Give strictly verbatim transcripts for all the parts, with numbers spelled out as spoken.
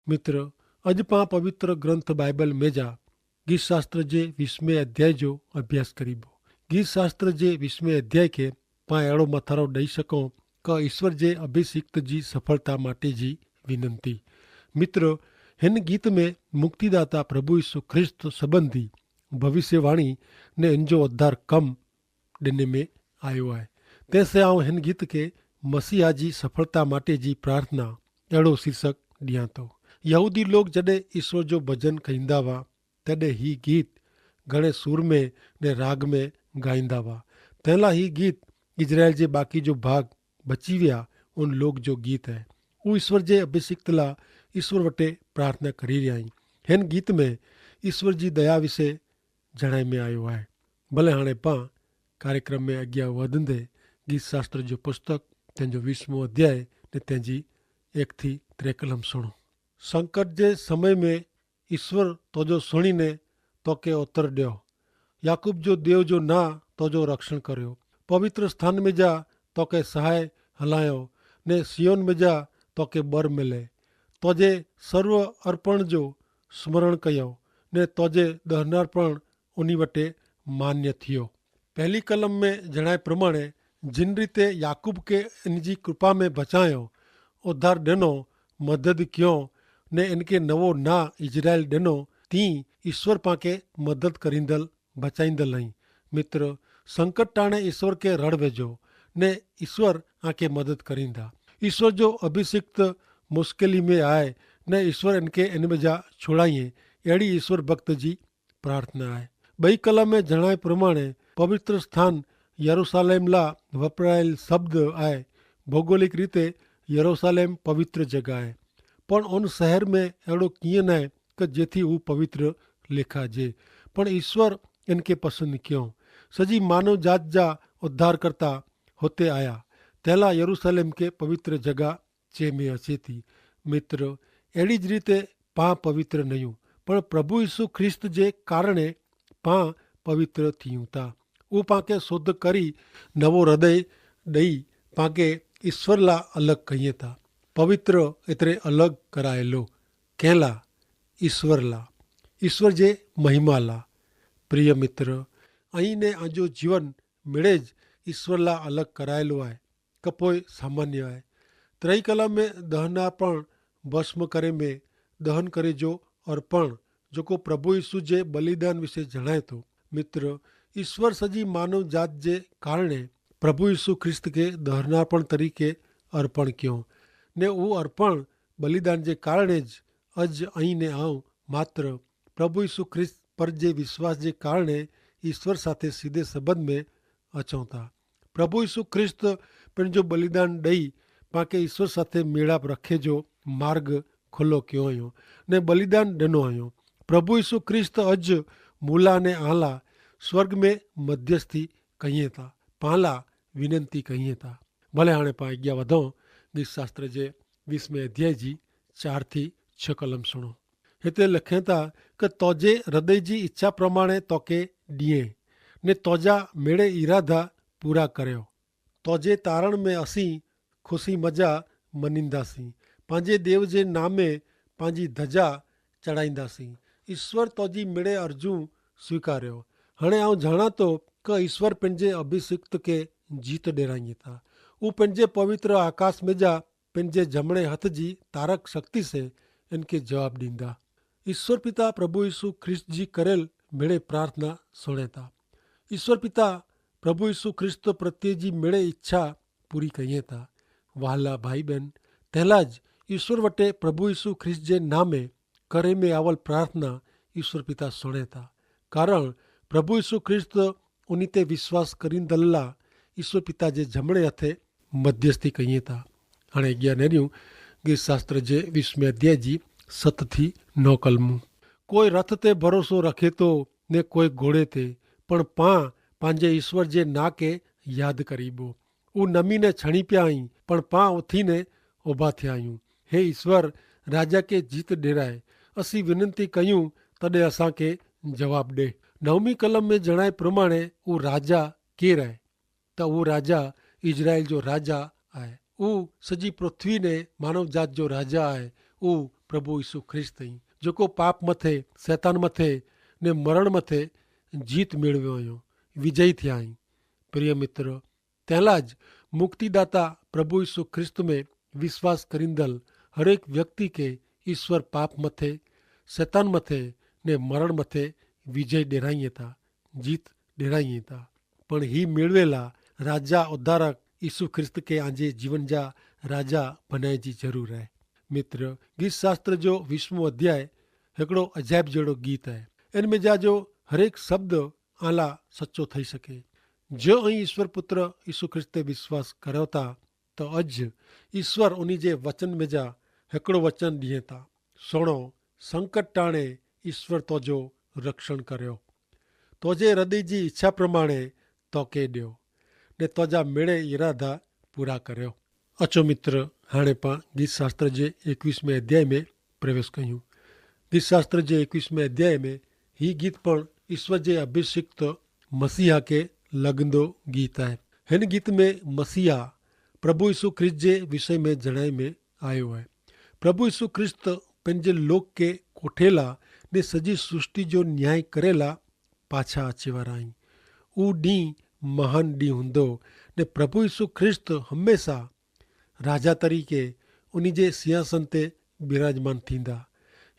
મિત્ર, અજ પાં પવિત્ર ગ્રંથ બાઈબલ મેં જા ગીતશાસ્ત્ર જે વિશ્વમે અધ્યાય જો અભ્યાસ કરીબો. ગીતશાસ્ત્ર જે વિશ્વમે અધ્યાય કે પાં એડો મથારો દઈ શકો કે ઈશ્વર જે અભિષિક્ત જી સફળતા માટે જી વિનંતી. મિત્ર, હેન ગીત મેં મુક્તિદાતા પ્રભુ ઈસુ ખ્રિસ્ત સંબંધી ભવિષ્યવાણી ને એન જો અધ્યાર કમ દેને મેં આયો હૈ. તેસે આઉં હેન ગીત કે મસીહા જી સફળતા માટે જી પ્રાર્થના એડો શીર્ષક દિયા તો. યહૂદી લોગ જડે ઈસવ જો ભજન કહીંદા વા તેડે હી ગીત ઘણે સૂર મેં ને રાગ મેં ગાઈંદા વા. તેલા હી ગીત ઇઝરાયેલ જે બાકી જો ભાગ બચી વ્યા ઉન લોગ જો ગીત હૈ. ઉ ઈસવ જે અભિષિક્તલા ઈસવ વટે પ્રાર્થના કરી રહ્યા હૈં. હેન ગીત મેં ઈસવ જી દયા વિશે જણાઈ મેં આયો હૈ. ભલે હાણે પાં કાર્યક્રમ મેં અગિયા વધન દે ગીતશાસ્ત્ર જો પુસ્તક તેનજો વિશ્વમો અધ્યાય ને તેનજી એક થી ત્રેકલમ સુણો. સંકટ જે સમય મેં ઈસ્વર તોજો સુણીને તોકે ઉત્તર દ્યો. યાકૂબ જો દેવ જો ના તોજો રક્ષણ કર્યો. પવિત્ર સ્થાન મેં જા તોકે સહાય હલાયો, ને સિયોન મેં જા તોકે બર મેલે. તોજે સર્વ અર્પણ જો સ્મરણ કયો, ને તોજે દહનાર પણ ઉની વટે માન્ય થિયો. પહેલી કલમ મેં જણાય પ્રમાણે જિન રીતે યાકૂબ કે એનજી કૃપા મેં ભચાયો, ઉદ્ધાર દેનો, મદદ ક્યો, ને એનકે નવો ના ઇઝરાયેલ દેનો, તી ઇશ્વર પાંકે મદદ કરીંદલ ભચાઈંદલ હૈં. મિત્ર, સંકટ ટાણે ઇશ્વર કે રડવેજો, ને ઇશ્વર આંકે મદદ કરીંદા. ઇશ્વર જો અભિષિક્ત મુશ્કેલી મેં આય, ને ઇશ્વર એનકે એનમેજા છોડાઈએ. એડી ઇશ્વર ભક્ત જી પ્રાર્થના હૈ. બહી કલા મેં જણાય પ્રમાણે પવિત્ર સ્થાન યરૂસાલેમ લા વપરાયેલ શબ્દ હૈ. ભૌગોલિક રીતે યરૂસાલેમ પવિત્ર જગા હૈ, પણ ઉન શહેર મેં એડો કિયા નાય કે જેથી ઉપ પવિત્ર લેખા જે. પણ ઈસ્વર એનકે પસંદ ક્યો. સજી માનવ જાત જા ઉદ્ધારકર્તા હોતે આયા, તેલા યરૂસાલેમ કે પવિત્ર જગા ચે મેં હસેતી. મિત્ર, એડી જ રીતે પાં પવિત્ર નયું, પણ પ્રભુ ઈસુ ખ્રિસ્ત જે કારણે પાં પવિત્ર થિયું તા. ઉપાંકે શોધ કરી નવો હૃદય દઈ પાંકે ઈસ્વરલા અલગ કહિયે તા. પવિત્ર એતરે અલગ કરાયેલો. કહેલા? ઈસ્વરલા, ઈસ્વર જે મહિમાલા. પ્રિય મિત્ર, અહીં ને આજો જીવન મેળે જ ઈસ્વરલા અલગ કરાયેલો આય. કપોય સામાન્ય આય. ત્રય કલા મેં દહના પણ ભસ્મ કરે મેં દહન કરે જો અર્પણ જોકો પ્રભુ ઈસુ જે બલિદાન વિશે જણાય તો. મિત્ર, ઈસ્વર સજી માનવ જાત જે કારણે પ્રભુ ઈસુ ખ્રિસ્ત કે દહના પણ તરીકે અર્પણ ક્યો, ને ઉં અર્પણ બલિદાન જે કારણે જ અજ અહીં ને આવ માત્ર પ્રભુ ઈસુ ખ્રિસ્ત પર જે વિશ્વાસ જે કારણે ઈસ્વર સાથે સીધે સંબંધ મેં અચોતા. પ્રભુ ઈસુ ખ્રિસ્ત પણ જો બલિદાન દઈ પાંકે ઈસ્વર સાથે મેળાપ રખે જો માર્ગ ખુલ્લો ક્યો અયો ને બલિદાન દનો અયો. પ્રભુ ઈસુ ખ્રિસ્ત અજ મુલા ને આલા સ્વર્ગ મેં મધ્યસ્થી કહિયે તા, પાંલા વિનંતી કહિયે તા. ભલે હાણે પાં અજ્ઞા વધો. ગ્રીસ શાસ્ત્ર જે વીસ મેં અધ્યાય જી ચાર થી છ કલમ સુણો. હેતલે લખેતા કે તોજે હૃદય જી ઇચ્છા પ્રમાણે તોકે દિયે ને તોજા મેળે ઇરાધા પૂરા કર્યો. તોજે તારણ મેં અસી ખુશી મજા મનીંદા સી, પાંજે દેવ જે નામે પાંજી ધજા ચડાઈંદા સી. ઇશ્વર તોજી મેળે અર્જુ સ્વીકાર્યો. હણે આઉં જાણાતો કે ઇશ્વર પેનજે અભિષિક્ત કે જીત ડેરાઈ થા. ઉપને જે પવિત્ર આકાશ મેં જા પેનજે જમણે હત જી તારક શક્તિ સે એનકે જવાબ દીંદા. ઇશ્વર પિતા પ્રભુ ઇશુ ખ્રિસ્ત જી કરેલ મેળે પ્રાર્થના સુણેતા. ઇશ્વર પિતા પ્રભુ ઇશુ ખ્રિસ્ત પ્રત્યે જી મેળે ઇચ્છા પૂરી કહિયે તા. વહાલા ભાઈબેન, તેલા જ ઇશ્વર વટે પ્રભુ ઇશુ ખ્રિસ્ત જે નામે કરે મેં આવલ પ્રાર્થના ઇશ્વર પિતા સુણેતા. કારણ પ્રભુ ઇશુ ખ્રિસ્ત ઉની તે વિશ્વાસ કરીંદલા ઇશ્વર પિતા જે જમણે હતે મધ્યસ્થી કહિયે તા. હણે અજ્ઞા નેર્યું ગ્રીસ શાસ્ત્ર જે વીસ મેં અધ્યાય જી સત થી નવ કલમું. કોઈ રથ તે ભરોસો રખે તો ને કોઈ ઘોડે તે, પણ પાં પાંજે ઇશ્વર જે ના કે યાદ કરીબો. ઉં નમી ને છણી પ્યા આઈ, પણ પાં ઉથી ને ઉભા થ્યા આયું. હે ઇશ્વર, રાજા કે જીત ડેરાય. અસી વિનંતી કહ્યું, તદે અસાં કે જવાબ દે. નવમી કલમ મેં જણાય પ્રમાણે ઉં રાજા કે રહે? તો ઉં રાજા ઇઝરાયેલ જો રાજા આય. ઉં સજી પૃથ્વી ને માનવજાત જો રાજા આય. ઉહ પ્રભુ ઈસુ ખ્રિસ્ત હૈં, જેકો પાપ મતે, સૈતાન મતે ને મરણ મતે જીત મેળવ્યો હૈં, વિજય થ્યાં હૈં. પ્રિય મિત્ર, તેલા જ મુક્તિદાતા પ્રભુ ઈસુ ખ્રિસ્ત મેં વિશ્વાસ કરીંદલ હરેક વ્યક્તિ કે ઈસ્વર પાપ મતે, સૈતાન મતે ને મરણ મતે વિજય ડેરાઈ હતા, જીત ડેરાઈ હતા. પણ હી મેળવેલા રાજા ઉદ્ધારક ઈસુ ખ્રિસ્ત કે આજે જીવન જા રાજા ભનાઈ જી જરૂર હૈ. મિત્ર, ગીત શાસ્ત્ર જો વિશ્વ અધ્યાય હેકડો અજાયબ જેડો ગીત હૈ. એન મેં જા જો હરેક શબ્દ આલા સચો થઈ શકે. જો અહીં ઈસ્વર પુત્ર ઈસુ ખ્રિસ્તે વિશ્વાસ કર્યો તા, તો અજ ઈસ્વર ઉની જે વચન મેં જા હેકડો વચન દિયે તા. સુણો, સંકટ ટાણે ઈસ્વર તોજો રક્ષણ કર્યો. તોજે હૃદય જી ઇચ્છા પ્રમાણે તોકે દ્યો, ને તોજા મેળે ઇરાદા પૂરા કર્યો. અચો મિત્ર, હાણે પાં ગીત શાસ્ત્ર જે એકવીસ મેં અધ્યાય મેં પ્રવેશ કહ્યું. ગીત શાસ્ત્ર જે એકવીસ મેં અધ્યાય મેં હી ગીત પણ ઈસ્વર જે અભિષિક્ત મસીહા કે લગંદો ગીત હૈ. હેન ગીત મેં મસીહા પ્રભુ ઈસુ ખ્રિસ્ત જે વિષય મેં જણાય મેં આયો હૈ. પ્રભુ ઈસુ ખ્રિસ્ત પન જે લોક કે કોઠેલા ને સજી સૃષ્ટિ જો ન્યાય કરેલા પાછા અચેવારા હૈં. ઉં દી મહાન દી હુંદો, ને પ્રભુ ઈસુ ખ્રિસ્ત હમેંસા રાજા તરીકે ઉની જે સિંહાસન તે બિરાજમાન થીંદા.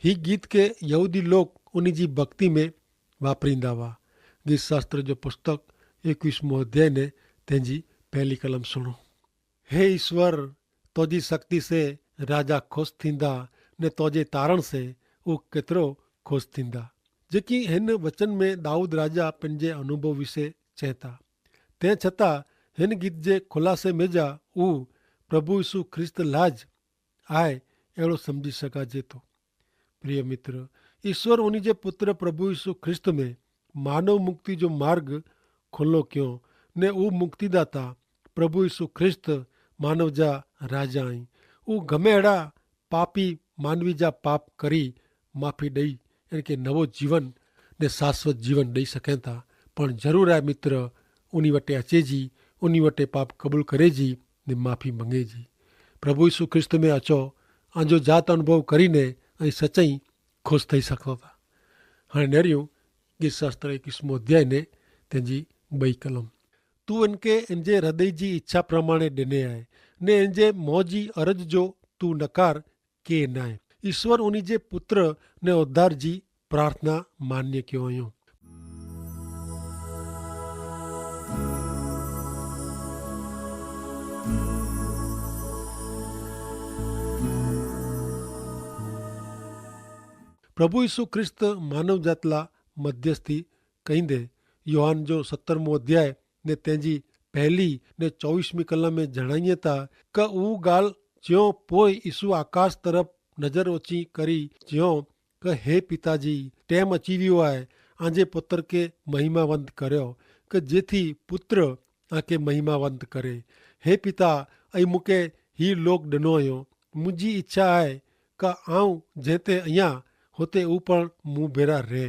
હી ગીત કે યહૂદી લોક ઉની જી ભક્તિ મેં વાપરીંદા વા. ગીત શાસ્ત્ર જો પુસ્તક એકવીસ મોં અધ્યાય ને તેની પહેલી કલમ સુણો. હે ઈસ્વર, તોજી શક્તિ સે રાજા ખુશ થીંદા, ને તોજે તારણ સે ઉહ કેતરો ખુશ થીંદા. જેકી હેન વચન મેં દાઉદ રાજા પન જે અનુભવ વિશે ચેતા, તે છતાં હેન ગીત જે ખુલાસે મેં જા ઉહ પ્રભુ ઈસુ ખ્રિસ્ત લાજ આય એડો સમઝી શકાજે તો. પ્રિય મિત્ર, ઈસ્વર ઉની જે પુત્ર પ્રભુ ઈસુ ખ્રિસ્ત મેં માનવ મુક્તિ જો માર્ગ ખુલ્લો ક્યો, ને ઉહ મુક્તિદાતા પ્રભુ ઈસુ ખ્રિસ્ત માનવ જા રાજા હૈં. ઉહ ગમે એડા પાપી માનવી જા પાપ કરી માફી દઈ એનકે નવો જીવન ને શાશ્વત જીવન દઈ શકેતા. પણ જરૂર આય મિત્ર, ઉની વટે અચેજી, ઉની વટે પાપ કબૂલ કરેજી ને માફી મંગેજી. પ્રભુ ઈસુ ખ્રિસ્ત મેં અચો, આજો જાત અનુભવ કરીને અહીં સચાઈ ખુશ થઈ સકતા. હાણે નેર્યું ગીત શાસ્ત્ર એકવીસ મોં અધ્યાય ને તેની બઈ કલમ. તું એનકે એનજે હૃદય જી ઇચ્છા પ્રમાણે ડેને આય, ને એનજે મોં જી અરજ જો તું નકાર કે નાય. ઈસ્વર ઉની જે પુત્ર ને ઉદ્ધાર જી પ્રાર્થના માન્ય ક્યો અયો. પ્રભુ ઈસુ ખ્રિસ્ત માનવ જાતલા મધ્યસ્થી કહીંદે, યોહાન જો સત્તરમો અધ્યાય ને તેની પહેલી ને ચોવીસમી કલમ મેં જણાયે તા, કે ઉં ગાલ જ્યો પોય ઈસુ આકાશ તરફ નજર ઓછી કરી જ્યો, કે હે પિતાજી, ટેમ અચીવ્યો આય, આજે પુત્ર કે મહિમાવંત કર્યો, કે જેથી પુત્ર આકે મહિમાવંત કરે. હે પિતા, અહીં મુકે હી લોક ડનો અયો. મુઝે ઇચ્છા આય કે આઉં જેતે અયા હોતે ઉપણ મુભેરા રહે,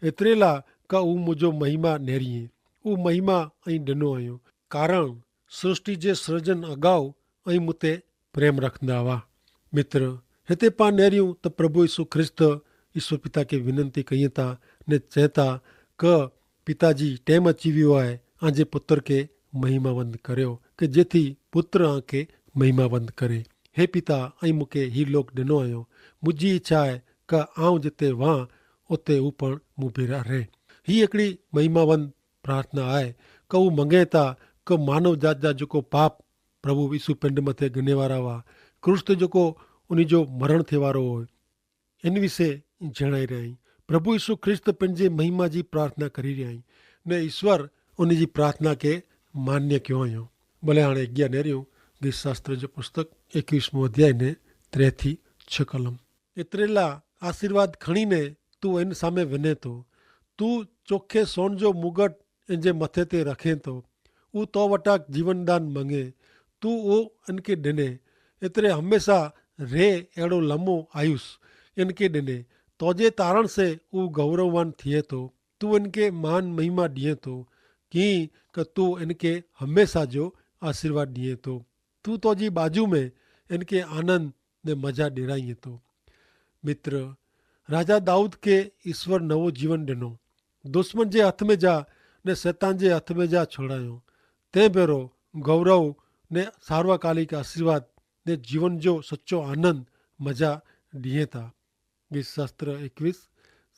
એતરેલા કે ઉં મુઝો મહિમા નેરીએ. ઉં મહિમા અહીં ડનો અયો, કારણ સૃષ્ટિ જે સર્જન અગાઉ અહીં મુતે પ્રેમ રખંદા વા. મિત્ર, હેતે પા નેર્યું તો પ્રભુ ઈસુ ખ્રિસ્ત ઈસુ પિતા કે વિનંતી કહિયે તા ને ચેતા, કે પિતાજી, ટેમ અચીવ્યો આય, આજે પુત્ર કે મહિમાવંદ કર્યો, કે જેથી પુત્ર આંકે મહિમાવંદ કરે. હે પિતા, અહીં મુકે હી લોક ડેનો આયો. મુજી ઇચ્છા આય કે આઉં જેતે વાં ઓતે ઉપણ મુભેરા રહે. હી એકડી મહિમાવંદ પ્રાર્થના આય, કે ઉં મંગેતા કે માનવ જાત જા જોકો પાપ પ્રભુ ઈસુ પિંડ મતે ગનેવારા વા, ક્રૂસ તે જોકો ઉની જો મરણ થેવારો હોય, એન વિશે જણાઈ રહ્યા હૈં. પ્રભુ ઈસુ ખ્રિસ્ત પન જે મહિમા જી પ્રાર્થના કરી રહ્યા હૈં, ને ઈસ્વર ઉની જી પ્રાર્થના કે માન્ય ક્યો હૈં. ભલે હાણે અજ્ઞા નેર્યું, ગીત શાસ્ત્ર જો પુસ્તક એકવીસમો અધ્યાય ને ત્રે થી છ કલમ. એતરેલા આશીર્વાદ ખણીને તું એન સામે વને તો, તું ચોખે સોન જો મુગટ એન જે મતે તે રખે તો, ઉં તો વટાક જીવનદાન મંગે, તું ઉં એનકે ડેને. એતરે હમેંસા રે એડો લમો આયુસ એનકે ડેને. તોજે તારણ સે ઉં ગૌરવવાન થિયે તો, તું એનકે મહાન મહિમા દિયે તો, કિંકે તું એનકે હમેંસા જો આશીર્વાદ દિયે તો. તું તોજી બાજુ મેં એનકે આનંદ ને મજા ડેરાઈ તો. મિત્ર, રાજા દાઉદ કે ઈસ્વર નવો જીવન ડેનો, દુશ્મન જે હાથ મેં જા ને સેતાન જે હાથ મેં જા છોડાયો, તે ભેરો ગૌરવ ને સાર્વકાલિક આશીર્વાદ ને જીવન જો સચો આનંદ મજા ડિયે તા. ગીત શાસ્ત્ર એકવીસ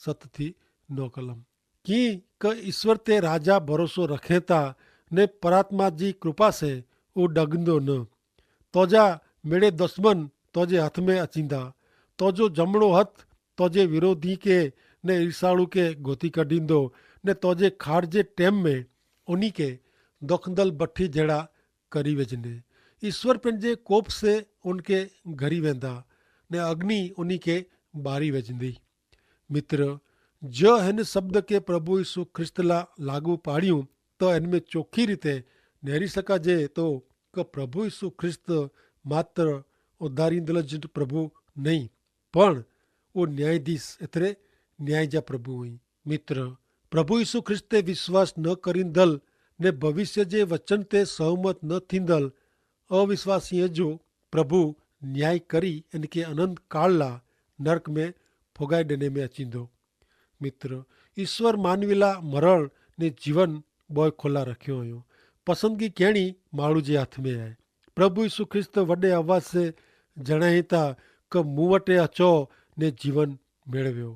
સત થી નો કલમ. કિ કે ઈસ્વર તે રાજા ભરોસો રખેતા ને પરાત્મા જી કૃપા સે ઉડગંદો ન. તોજા મેડે દુશ્મન તોજે હાથ મેં અચીંદા. તોજો જમણો હત તોજે વિરોધી કે ને ઈર્ષાળુ કે ગોતી કઢીંદો. ને તોજે ખાડ જે ટેમ મેં ઉની કે દોખદલ બઠી જેડા કરી વેજને. ઈસ્વર પેનજે કોપ સે ઉનકે ઘરી વેંદા ને અગ્નિ ઉની કે બારી વેજની. મિત્ર, જો હેન શબ્દ કે પ્રભુ ઈસુ ખ્રિસ્ત લા લાગુ પાડ્યું, તો એન મેં ચોખી રીતે નેરી શકાજે તો કે પ્રભુ ઈસુ ખ્રિસ્ત માત્ર ઉધારી દલ જ પ્રભુ નહીં, પણ વો ન્યાયાધીશ એતરે ન્યાય જા પ્રભુ હોઈ. મિત્ર, પ્રભુ ઈસુ ખ્રિસ્ત તે વિશ્વાસ ન કરીંદલ ને ભવિષ્ય જે વચન તે સહમત ન થીંદલ અવિશ્વાસીય જો પ્રભુ ન્યાય કરી એન કે અનંત કાળલા નર્ક મેં ફોગાઈ દેને મેં અચીંદો. મિત્ર, ઈસ્વર માનવીલા મરણ ને જીવન બોય ખોલા રખ્યો હોયો. પસંદગી કહેણી માળુ જે હાથ મેં આય. પ્રભુ ઈસુ ખ્રિસ્ત વડે અવાજ સે જણાયતા કે મુવટે અચો ને જીવન મેળવ્યો.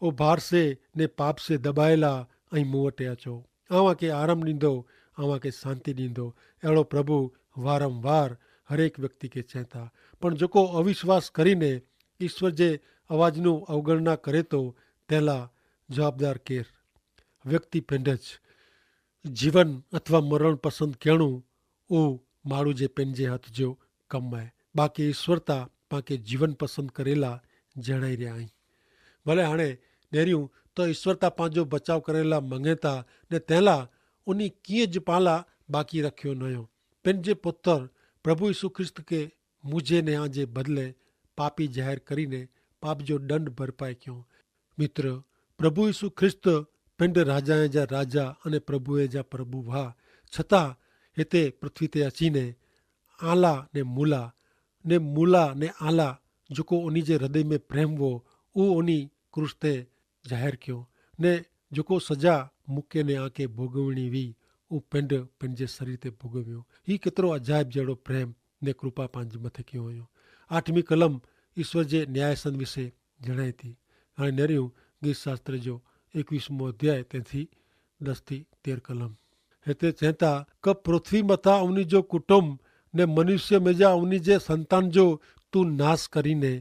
ઓ ભાર સે ને પાપ સે દબાયેલા અહીં મુવટે અચો, આવા કે આરામ દીંદો, આવા કે શાંતિ દીંદો. એડો પ્રભુ વારંવાર હરેક વ્યક્તિ કે ચેતા. પણ જોકો અવિશ્વાસ કરીને ઈસ્વર જે અવાજનું અવગણના કરે તો તેલા જવાબદાર કેર? વ્યક્તિ પેંધ જ જીવન અથવા મરણ પસંદ કહેણું ઉં માણુ જે પેનજે હત જો કમ હૈ. બાકી ઈસ્વર તા પાંકે જીવન પસંદ કરેલા જેણાઈ રહ્યા હૈં. ભલે હાણે નેર્યું તો ઈસ્વર તા પાંજો બચાવ કરેલા મંગેતા ને તેલા ઉની કિંય જ પાલા બાકી રખ્યો નયો. પેનજે પુતર પ્રભુ ઈસુ ખ્રિસ્ત કે મુઝે ને આજે બદલે પાપી જાહેર કરીને પાપ જો દંડ ભરપાઈ ક્યો. મિત્ર, પ્રભુ ઈસુ ખ્રિસ્ત પેંડ રાજાએ જા રાજા અને પ્રભુએ જા પ્રભુ ભા છતાં હેતે પૃથ્વી તે અચીને આલા ને મુલા ને મુલા ને આલા જોકો ઉની જે હૃદય મેં પ્રેમ વો ઉ ઉની ક્રૂસ તે જાહેર ક્યો. ને જોકો સજા મુકે ને આંકે ભોગવણી વી ઉ પેંડ પેંડ જે શરીર તે ભોગવ્યો. હી કેતરો અજાયબ જેડો પ્રેમ ને કૃપા પાંજ મતે ક્યો હોયો. આઠમી કલમ ઈસ્વર જે ન્યાયાસન વિશે જણાયતી. હાણે નેર્યું ગીત શાસ્ત્ર જો એકવીસમો અધ્યાય તેનથી દસ થી તેર કલમ. હેતે ચેતા કે પૃથ્વી મતા ઉની જો કુટુંબ ને મનુષ્ય મેજા ઉની જે સંતાન જો તું નાશ કરીને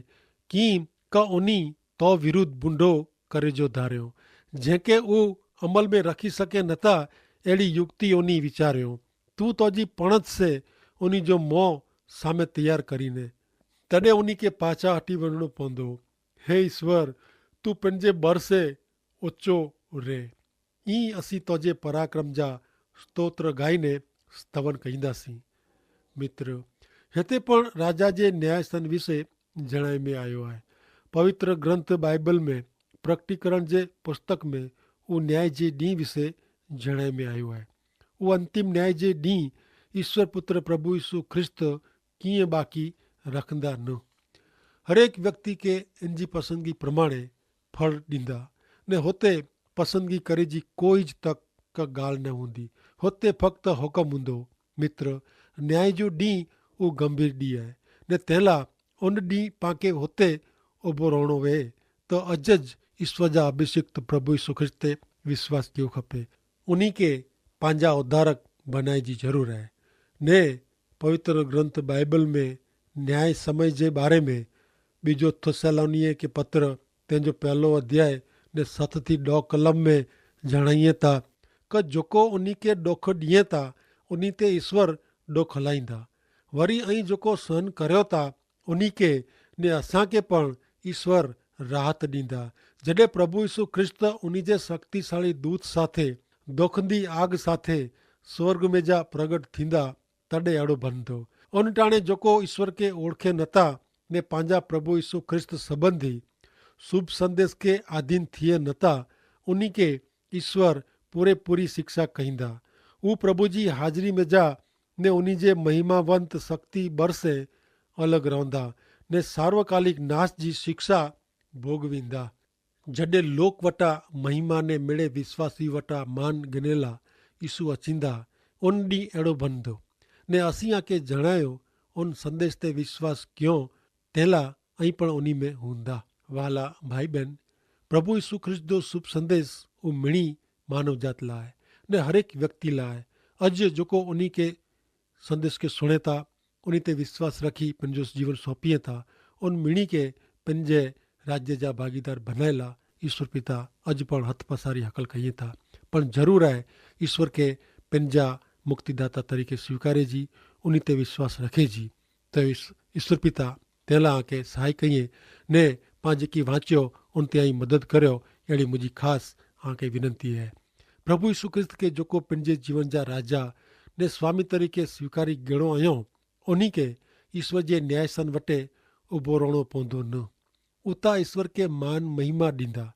કી કે ઉની તો વિરુદ્ધ બુંડો કરે જો ધાર્યો જેંકે ઉં અમલ મેં રખી શકે નતા એડી યુક્તિ ઉની વિચાર્યો. તું તોજી પણત સે ઉની જો મોં સામે તૈયાર કરીને તદે ઉની કે પાછા હટી વરણો પોંધો. હે ઈસ્વર, તું પેનજે બરસે ઓચો રે. ઈ અસી તોજે પરાક્રમ જા સ્તોત્ર ગાઈને સ્તવન કહીંદા સી. મિત્ર, હેતે પણ રાજા જે ન્યાયસન વિશે જણાઈ મેં આયો હૈ. પવિત્ર ગ્રંથ બાઈબલ મેં પ્રકટીકરણ જે પુસ્તક મેં ઉં ન્યાય જે દી વિશે જણાઈ મેં આયો હૈ. ઉં અંતિમ ન્યાય જે દી ઈસ્વર પુત્ર પ્રભુ ઈસુ ખ્રિસ્ત કિંય બાકી રખંદા ન. હરેક વ્યક્તિ કે એનજી પસંદગી પ્રમાણે ફળ દીંદા ને હોતે પસંદગી કરે જી કોઈ જ તક કા ગાલ ન હુંદી. હોતે ફક્ત હુકમ હુંદો. મિત્ર, ન્યાય જો દી ઉં ગંભીર દી હૈ ને તેલા ઉન દી પાંકે હોતે ઉભો રહણો વે. તો અજ જ ઈસ્વર જા અભિષિક્ત પ્રભુ ઈસુ ખ્રિસ્ત તે વિશ્વાસ કયો ખપે. ઉની કે પાંજા ઉદ્ધારક બનાઈ જી જરૂર હૈ. ને પવિત્ર ગ્રંથ બાઈબલ મેં ન્યાય સમય જે બારે મેં બીજો થેસ્સાલોનિયે કે પત્ર તેનજો પહેલો અધ્યાય ને સત થી દો કલમ મેં જણાઈએ તા કે જોકો ઉની કે દોખ દિયે તા ઉની તે ઈસ્વર દોખ હલાઈંદા. વરી અહીં જોકો સહન કર્યો તા ઉની કે ને અસાંકે પણ ઈસ્વર રાહત દીંદા. જડે પ્રભુ ઈસુ ખ્રિસ્ત ઉની જે શક્તિશાળી દૂત સાથે દોખની આગ સાથે સ્વર્ગ મેં જા પ્રગટ થીંદા તદે એડો ભનતો. અનટાણે જોકો ઈસ્વર કે ઓળખે નતા ને પાંજા પ્રભુ ઈસુ ખ્રિસ્ત સંબંધી શુભ સંદેશ કે આધીન થિયે નતા ઉની કે ઈસ્વર પૂરેપૂરી શિક્ષા કહીંદા. ઉં પ્રભુ જી હાજરી મેં જા ને ઉની જે મહિમાવંત શક્તિ બરસે અલગ રોંધા ને સાર્વકાલિક નાશ જી શિક્ષા ભોગવીંદા. જડ઼ે લોક વટા મહિમાને મેળે વિશ્વાસી વટા માન ગનેલા ઈસુ અચિંદા ઉન દી એડો ભનદો. ને અસિયા કે જણાયો ઉન સંદેશ તે વિશ્વાસ ક્યો તેલા અહીં પણ ઉની મેં હુંદા. વહાલા ભાઈ બહેન, પ્રભુ ઈસુ ખ્રિસ્ત જો શુભ સંદેશ ઉ મિણી માનવજાત લાય ને હરેક વ્યક્તિ લાય. અજ જોકો ઉની કે સંદેશ કે સુણેતા ઉની તે વિશ્વાસ રખી પન જો જીવન સોંપિયે થા ઉન મિણી કે પન જે રાજ્ય જા ભાગીદાર ભનાયેલા ઈસ્વર પિતા અજ પણ હત પસારી હકલ કહિયે થા. પણ જરૂર આય ઈસ્વર કે પન જા મુક્તિદાતા તરીકે સ્વીકારે જી ઉની તે વિશ્વાસ રખે જી. તો ઈસ્વર પિતા તેલા આંકે સહાય કહિયે ને પાંજે કી વાંચ્યો ઉન તે આઈ મદદ કર્યો. એડી મુજી ખાસ આંકે વિનંતી હૈ. પ્રભુ ઈસુ ખ્રિસ્ત કે જોકો પન જે જીવન જા રાજા ને સ્વામી તરીકે સ્વીકારી ગેણો અયો ઉની કે ઈસ્વર જે ન્યાયસન વટે ઉભો રોણો પોંધો ન. ઉતા ઈસ્વર કે માન મહિમા દીંદા.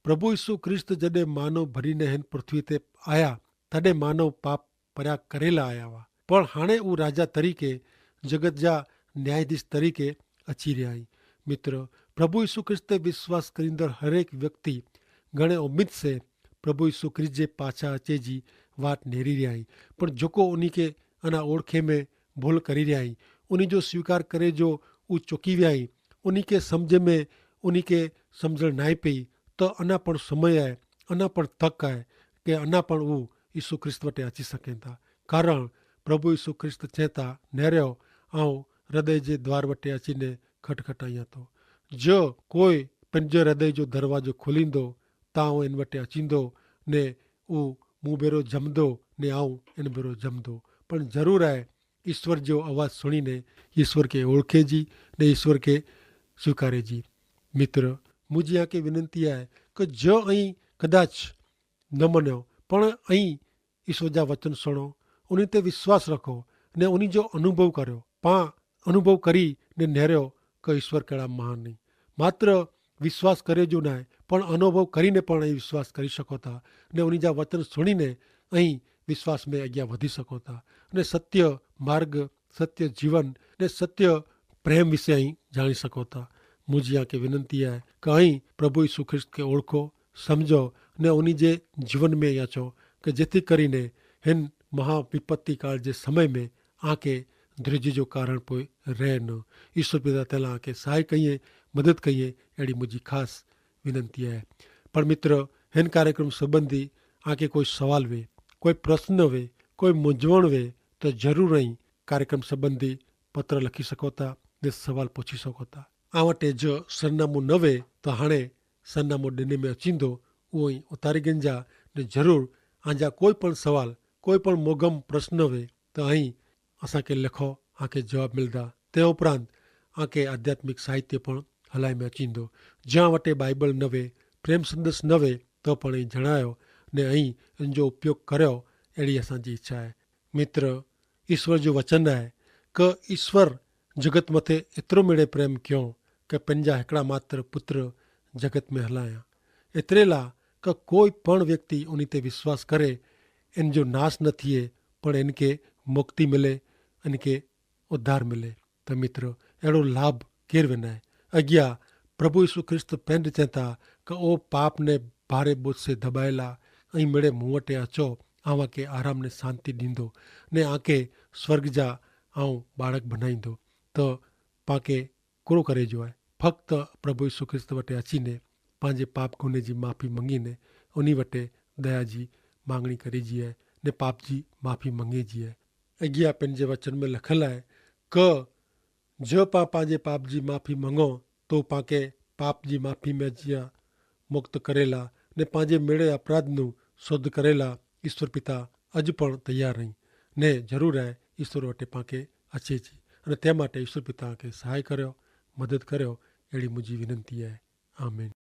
પ્રભુ ઈસુ ખ્રિસ્ત જડે માનો ભરી ને હેન પૃથ્વી તે આયા તદે માનો પાપ પર્યા કરેલા આયા વા. પણ હાણે ઉ રાજા તરીકે જગત જા ન્યાયાધીશ તરીકે અચ્છી રહ્યા હૈં. મિત્ર, પ્રભુ ઈસુ ખ્રિસ્ત તે વિશ્વાસ કરીંદર હરેક વ્યક્તિ ઘણે ઉમ્મીદ સે પ્રભુ ઈસુ ખ્રિસ્ત જે પાછા અચે જી વાટ નેરી રહ્યા હૈં. પણ જોકો ઉની કે અના ઓળખે મેં ભૂલ કરી રહ્યા હૈં, ઉની જો સ્વીકાર કરે જો ઉ ચોકી વ્યા હૈં, ઉની કે સમઝે મેં ઉની કે સમઝણ નાઈ પઈ, તો અના પણ સમય આય, અના પણ તક આય કે અના પણ ઉ ઈસુ ખ્રિસ્ત વટે અચી સકેતા. કારણ પ્રભુ ઈસુ ખ્રિસ્ત ચેતા નેર્યો, આઉં હૃદય જે દ્વાર વટે અચીને ખટખટાઈ હતો. જો કોઈ પન જો હૃદય જો દરવાજો ખોલીંદો, તા આઉં એન વટે અચીંદો ને ઉં મુભેરો જમદો ને આઉં એન ભેરો જમદો. પણ જરૂર આય ઈસ્વર જો અવાજ સુણીને ઈસ્વર કે ઓળખે જી ને ઈસ્વર કે સ્વીકારે જી. મિત્ર, મુઝે આકે વિનંતી આય કે જો અહીં કદાચ ન મન્યો, પણ અહીં ઈસ્વર જા વચન સુણો, ઉની તે વિશ્વાસ રખો ને ઉની જો અનુભવ કર્યો, પા અનુભવ કરી ને નેર્યો કે ઈસ્વર કહેડા મહાન નહીં. માત્ર વિશ્વાસ કરે જો નાય, પણ અનુભવ કરીને પણ અહીં વિશ્વાસ કરી શકો થા ને ઉની જા વચન સુણીને અહીં વિશ્વાસ મેં અગિયા વધી શકો થા અને સત્ય માર્ગ, સત્ય જીવન ને સત્ય પ્રેમ વિશે અહીં જાણી શકો થા. મુઝે આકે વિનંતી આય કે અહીં પ્રભુ ઈસુ ખ્રિસ્ત કે ઓળખો, સમઝો ને ઉની જે જીવન મેં યાચો કે જેથી કરીને હેન મહાવિપત્તિકાળ જે સમય મેં આકે ધ્રિજી જો કારણ પોય રહે ન. ઈસુ પિતા તેલા આકે સહાય કહિએ, મદદ કહિએ, એડી મુઝે ખાસ વિનંતી આય. પણ મિત્ર, હેન કાર્યક્રમ સંબંધી આકે કોઈ સવાલ વે, કોઈ પ્રશ્ન વે, કોઈ મુંજવણ વે, તો જરૂર અહીં કાર્યક્રમ સંબંધી પત્ર લખી શકો થા ને સવાલ પૂછી શકો થા. આ વટે જો સરનામું ન વે તો હાણે સરનામું દેને મેં અચીંદો, ઉ અહીં ઉતારી ગંજા. ને જરૂર આંજા કોઈ પણ સવાલ, કોઈ પણ મોગમ પ્રશ્ન વે, તો અહીં અસાંકે લેખો, આંકે જવાબ મિલદા. તે ઉપરાંત આંકે આધ્યાત્મિક સાહિત્ય પણ હલાઈ મેં અચીંદો. જ્યાં વટે બાઈબલ નવે, પ્રેમ સંદેશ નવે, તો પણ અહીં જણાયો ને અહીં એન જો ઉપયોગ કર્યો, એડી અસાંજી ઇચ્છા હૈ. મિત્ર, ઈસ્વર જો વચન હૈ કે ઈસ્વર જગત મતે એતરો મેળે પ્રેમ ક્યો કે પંજા હેકડા માત્ર પુત્ર જગત મેં હલાયા, એતરેલા કે કોઈ પણ વ્યક્તિ ઉની તે વિશ્વાસ કરે એન જો નાશ ન થિયે, પણ એન કે મુક્તિ મિલે, એન કે ઉદ્ધાર મિલે. તો મિત્ર, એડો લાભ કેર વેનાય? અગિયા, પ્રભુ ઈસુ ખ્રિસ્ત પેંધ ચેતા કે ઓ પાપને ભારે બોજ સે ધબાયેલા, અહીં મેળે મુવટે અચો, આવાંકે આરામ ને શાંતિ દીંદો ને આંકે સ્વર્ગ જા આઉં બાળક ભનાઈંદો. તો પાંકે કુરો કરે જો આય? ફક્ત પ્રભુ ઈસુ ખ્રિસ્ત વટે અચીને પાંજે પાપ ગુને જી માફી મંગીને ઉની વટે દયા જી માંગણી કરી જી આય ને પાપ જી માફી મંગી જી આય. અગિયા પેનજે વચન મેં લખલ આય કે જો પાં પાંજે પાપ જી માફી મંગો તો પાંકે પાપ જી માફી મેં જી મુક્ત કરેલા ને પાંજે મેળે અપરાધ નું શોધ કરેલા ઈસ્વર પિતા અજ પણ તૈયાર રહી ને જરૂર આય ઈસ્વર વટે પાંકે અચ્છે જી. અને તે માટે ઈસ્વર પિતા કે સહાય કર્યો, મદદ કર્યો, એડી મુજી વિનંતી આય. આમેન.